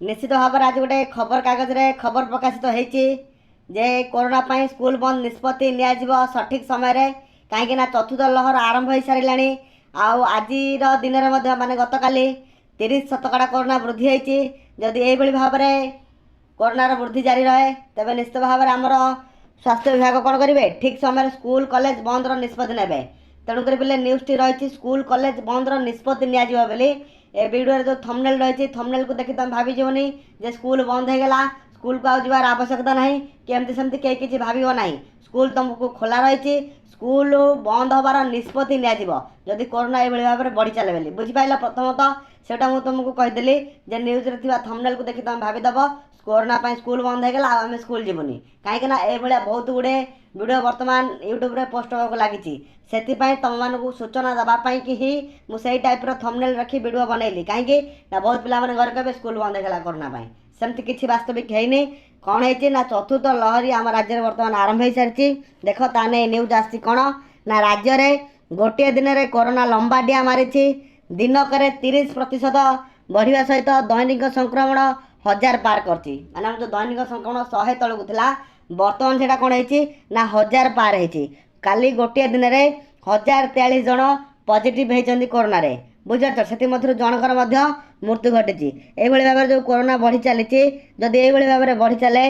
ନିଶ୍ଚିତ ଭାବରେ ଆଜି ଗୋଟେ ଖବରକାଗଜରେ ଖବର ପ୍ରକାଶିତ ହେଇଛି ଯେ କରୋନା ପାଇଁ ସ୍କୁଲ ବନ୍ଦ ନିଷ୍ପତ୍ତି ନିଆଯିବ ସଠିକ୍ ସମୟରେ। କାହିଁକିନା ଚତୁର୍ଥ ଲହର ଆରମ୍ଭ ହୋଇସାରିଲାଣି ଆଉ ଆଜିର ଦିନରେ ମଧ୍ୟ, ମାନେ ଗତକାଲି 30% କରୋନା ବୃଦ୍ଧି ହେଇଛି। ଯଦି ଏଇଭଳି ଭାବରେ କରୋନାର ବୃଦ୍ଧି ଜାରି ରହେ, ତେବେ ନିଶ୍ଚିତ ଭାବରେ ଆମର ସ୍ୱାସ୍ଥ୍ୟ ବିଭାଗ କ'ଣ କରିବେ? ଠିକ୍ ସମୟରେ ସ୍କୁଲ କଲେଜ ବନ୍ଦର ନିଷ୍ପତ୍ତି ନେବେ। ତେଣୁକରି ପିଲେ, ନ୍ୟୁଜ୍ଟି ରହିଛି ସ୍କୁଲ କଲେଜ ବନ୍ଦର ନିଷ୍ପତ୍ତି ନିଆଯିବ ବୋଲି। ଏ ଭିଡ଼ିଓରେ ଯେଉଁ ଥମ୍ବନେଲ୍ ରହିଛି, ଥମ୍ବନେଲ୍କୁ ଦେଖି ତୁମେ ଭାବିଯିବନି ଯେ ସ୍କୁଲ ବନ୍ଦ ହେଇଗଲା, ସ୍କୁଲକୁ ଆଉ ଯିବାର ଆବଶ୍ୟକତା ନାହିଁ କି ଏମିତି ସେମିତି କେହି କିଛି ଭାବିବ ନାହିଁ। ସ୍କୁଲ ତୁମକୁ ଖୋଲା ରହିଛି। ସ୍କୁଲ ବନ୍ଦ ହେବାର ନିଷ୍ପତ୍ତି ନିଆଯିବ ଯଦି କରୋନା ଏଇଭଳି ଭାବରେ ବଢ଼ି ଚାଲେ ବୋଲି। ବୁଝିପାରିଲ? ପ୍ରଥମତଃ ସେଇଟା ମୁଁ ତୁମକୁ କହିଦେଲି ଯେ ନ୍ୟୁଜ୍ରେ ଥିବା ଥମ୍ବନେଲ୍କୁ ଦେଖି ତୁମେ ଭାବିଦେବ କରୋନା ପାଇଁ ସ୍କୁଲ ବନ୍ଦ ହେଇଗଲା ଆଉ ଆମେ ସ୍କୁଲ ଯିବୁନି। କାହିଁକିନା ଏଇଭଳିଆ ବହୁତ ଗୁଡ଼ିଏ ଭିଡ଼ିଓ ବର୍ତ୍ତମାନ ୟୁଟ୍ୟୁବରେ ପୋଷ୍ଟ ହେବାକୁ ଲାଗିଛି। ସେଥିପାଇଁ ତୁମମାନଙ୍କୁ ସୂଚନା ଦେବା ପାଇଁକି ହିଁ ମୁଁ ସେଇ ଟାଇପ୍ର ଥମ୍ବନେଲ୍ ରଖି ଭିଡ଼ିଓ ବନେଇଲି। କାହିଁକି ନା ବହୁତ ପିଲାମାନେ ଘରେ କହିବେ ସ୍କୁଲ ବନ୍ଦ ହେଇଗଲା କରୋନା ପାଇଁ। ସେମିତି କିଛି ବାସ୍ତବିକ ହେଇନି। କ'ଣ ହେଇଛି ନା ଚତୁର୍ଥ ଲହରୀ ଆମ ରାଜ୍ୟରେ ବର୍ତ୍ତମାନ ଆରମ୍ଭ ହେଇସାରିଛି। ଦେଖ, ତା ନେଇ ନ୍ୟୁଜ୍ ଆସିଛି କ'ଣ ନା ରାଜ୍ୟରେ ଗୋଟିଏ ଦିନରେ କରୋନା ଲମ୍ବା ଡିଆଁ ମାରିଛି। ଦିନକରେ 30% ବଢ଼ିବା ସହିତ ଦୈନିକ ସଂକ୍ରମଣ 1000 ପାର କରିଛି। ମାନେ ଆମର ଯେଉଁ ଦୈନିକ ସଂକ୍ରମଣ 100 ତଳକୁ ଥିଲା, ବର୍ତ୍ତମାନ ସେଇଟା କ'ଣ ହେଇଛି ନା 1000 ପାର ହେଇଛି। କାଲି ଗୋଟିଏ ଦିନରେ 1043 ଜଣ ପଜିଟିଭ୍ ହେଇଛନ୍ତି କରୋନାରେ। ବୁଝିପାରୁଛ? ସେଥିମଧ୍ୟରୁ ଜଣଙ୍କର ମଧ୍ୟ ମୃତ୍ୟୁ ଘଟିଛି। ଏଇଭଳି ଭାବରେ ଯେଉଁ କରୋନା ବଢ଼ି ଚାଲିଛି, ଯଦି ଏଇଭଳି ଭାବରେ ବଢ଼ି ଚାଲେ,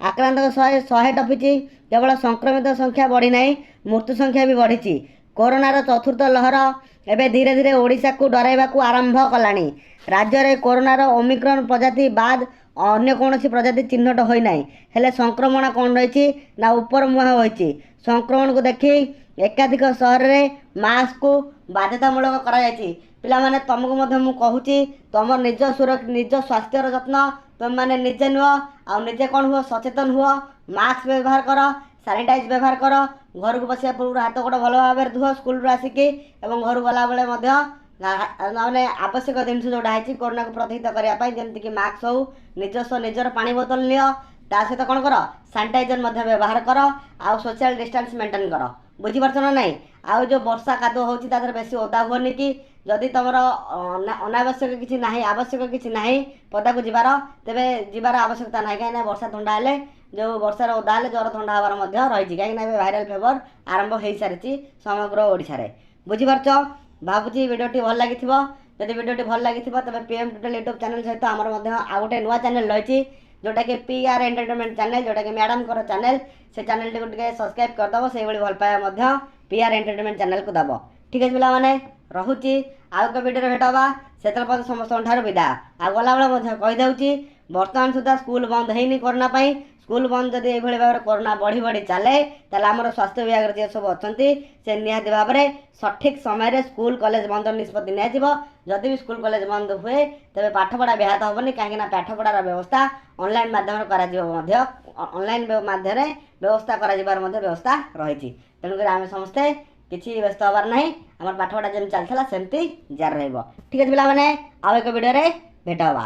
ଆକ୍ରାନ୍ତଙ୍କ 100 ଟପିଛି। କେବଳ ସଂକ୍ରମିତ ସଂଖ୍ୟା ବଢ଼ିନାହିଁ, ମୃତ୍ୟୁ ସଂଖ୍ୟା ବି ବଢ଼ିଛି। କରୋନାର ଚତୁର୍ଥ ଲହର ଏବେ ଧୀରେ ଧୀରେ ଓଡ଼ିଶାକୁ ଡରାଇବାକୁ ଆରମ୍ଭ କଲାଣି। ରାଜ୍ୟରେ କରୋନାର ଓମିକ୍ରନ୍ ପ୍ରଜାତି ବାଦ ଅନ୍ୟ କୌଣସି ପ୍ରଜାତି ଚିହ୍ନଟ ହୋଇନାହିଁ। ହେଲେ ସଂକ୍ରମଣ କ'ଣ ରହିଛି ନା ଉପର ମୁହାଁ ହୋଇଛି। ସଂକ୍ରମଣକୁ ଦେଖି ଏକାଧିକ ସହରରେ ମାସ୍କକୁ ବାଧ୍ୟତାମୂଳକ କରାଯାଇଛି। ପିଲାମାନେ, ତମକୁ ମଧ୍ୟ ମୁଁ କହୁଛି, ତମ ନିଜ ନିଜ ସ୍ୱାସ୍ଥ୍ୟର ଯତ୍ନ ତୁମେମାନେ ନିଜେ ନିଅ ଆଉ ନିଜେ କ'ଣ ହୁଅ, ସଚେତନ ହୁଅ। ମାସ୍କ ବ୍ୟବହାର କର, ସାନିଟାଇଜ୍ ବ୍ୟବହାର କର। ଘରକୁ ପଶିବା ପୂର୍ବରୁ ହାତ ଗୋଡ଼ ଭଲ ଭାବରେ ଧୁଅ ସ୍କୁଲରୁ ଆସିକି ଏବଂ ଘରୁ ଗଲାବେଳେ ମଧ୍ୟ। ମାନେ ଆବଶ୍ୟକ ଜିନିଷ ଯେଉଁଟା ହେଇଛି କରୋନାକୁ ପ୍ରତିହତ କରିବା ପାଇଁ, ଯେମିତିକି ମାସ୍କ ହଉ, ନିଜସ୍ୱ ନିଜର ପାଣି ବୋତଲ ନିଅ। ତା ସହିତ କ'ଣ କର? ସାନିଟାଇଜର ମଧ୍ୟ ବ୍ୟବହାର କର ଆଉ ସୋସିଆଲ ଡିଷ୍ଟାନ୍ସ ମେଣ୍ଟେନ୍ କର। ବୁଝିପାରୁଛ ନା ନାହିଁ? ଆଉ ଯେଉଁ ବର୍ଷା କାଦୁଅ ହେଉଛି, ତା ଦେହରେ ବେଶୀ ଓଦା ହୁଅନି କି ଯଦି ତୁମର ଅନାବଶ୍ୟକ କିଛି ନାହିଁ, ଆବଶ୍ୟକ କିଛି ନାହିଁ ପଦାକୁ ଯିବାର, ତେବେ ଯିବାର ଆବଶ୍ୟକତା ନାହିଁ। କାହିଁକିନା ବର୍ଷା ଥଣ୍ଡା ହେଲେ, ଯେଉଁ ବର୍ଷାରେ ଓଦା ହେଲେ ଜ୍ୱର ଥଣ୍ଡା ହେବାର ମଧ୍ୟ ରହିଛି। କାହିଁକିନା ଏବେ ଭାଇରାଲ ଫିଭର ଆରମ୍ଭ ହେଇସାରିଛି ସମଗ୍ର ଓଡ଼ିଶାରେ। ବୁଝିପାରୁଛ? ଭାବୁଛି ଭିଡ଼ିଓଟି ଭଲ ଲାଗିଥିବ। ଯଦି ଭିଡ଼ିଓଟି ଭଲ ଲାଗିଥିବ, ତେବେ ପିଏମ୍ ଟୋଟାଲ ୟୁଟ୍ୟୁବ୍ ଚ୍ୟାନେଲ୍ ସହିତ ଆମର ମଧ୍ୟ ଆଉ ଗୋଟେ ନୂଆ ଚ୍ୟାନେଲ୍ ରହିଛି, ଯେଉଁଟାକି ପିଆର୍ ଏଣ୍ଟରଟେନମେଣ୍ଟ ଚ୍ୟାନେଲ୍, ଯେଉଁଟାକି ମ୍ୟାଡ଼ାମଙ୍କର ଚ୍ୟାନେଲ୍। ସେ ଚ୍ୟାନେଲ୍ଟିକୁ ଟିକେ ସବସ୍କ୍ରାଇବ୍ କରିଦେବ। ସେଇଭଳି ଭଲ ପାଇବା ମଧ୍ୟ ପିଆର୍ ଏଣ୍ଟରଟେନମେଣ୍ଟ ଚ୍ୟାନେଲ୍କୁ ଦେବ। ଠିକ୍ ଅଛି ପିଲାମାନେ, ରହୁଛି। ଆଉ ଏକ ଭିଡ଼ିଓରେ ଭେଟ ହେବା। ସେତେବେଳେ ପର୍ଯ୍ୟନ୍ତ ସମସ୍ତଙ୍କ ଠାରୁ ବିଦାୟ। ଆଉ ଗଲାବେଳେ ମଧ୍ୟ କହିଦେଉଛି, ବର୍ତ୍ତମାନ ସୁଦ୍ଧା ସ୍କୁଲ ବନ୍ଦ ହେଇନି କରୋନା ପାଇଁ। ସ୍କୁଲ ବନ୍ଦ ଯଦି ଏଇଭଳି ଭାବରେ କରୋନା ବଢ଼ି ବଢ଼ି ଚାଲେ, ତାହେଲେ ଆମର ସ୍ୱାସ୍ଥ୍ୟ ବିଭାଗରେ ଯିଏ ସବୁ ଅଛନ୍ତି, ସେ ନିହାତି ଭାବରେ ସଠିକ୍ ସମୟରେ ସ୍କୁଲ କଲେଜ ବନ୍ଦ ନିଷ୍ପତ୍ତି ନିଆଯିବ। ଯଦି ବି ସ୍କୁଲ କଲେଜ ବନ୍ଦ ହୁଏ, ତେବେ ପାଠପଢ଼ା ବ୍ୟାହତ ହେବନି। କାହିଁକିନା ପାଠପଢ଼ାର ବ୍ୟବସ୍ଥା ଅନଲାଇନ୍ ମାଧ୍ୟମରେ କରାଯିବ ମଧ୍ୟ, ଅନଲାଇନ୍ ମାଧ୍ୟମରେ ବ୍ୟବସ୍ଥା କରାଯିବାର ମଧ୍ୟ ବ୍ୟବସ୍ଥା ରହିଛି। ତେଣୁକରି ଆମେ ସମସ୍ତେ କିଛି ବ୍ୟସ୍ତ ହେବାର ନାହିଁ। ଆମର ପାଠପଢ଼ା ଯେମିତି ଚାଲିଥିଲା, ସେମିତି ଜାରି ରହିବ। ଠିକ୍ ଅଛି ପିଲାମାନେ, ଆଉ ଏକ ଭିଡ଼ିଓରେ ଭେଟ ହେବା।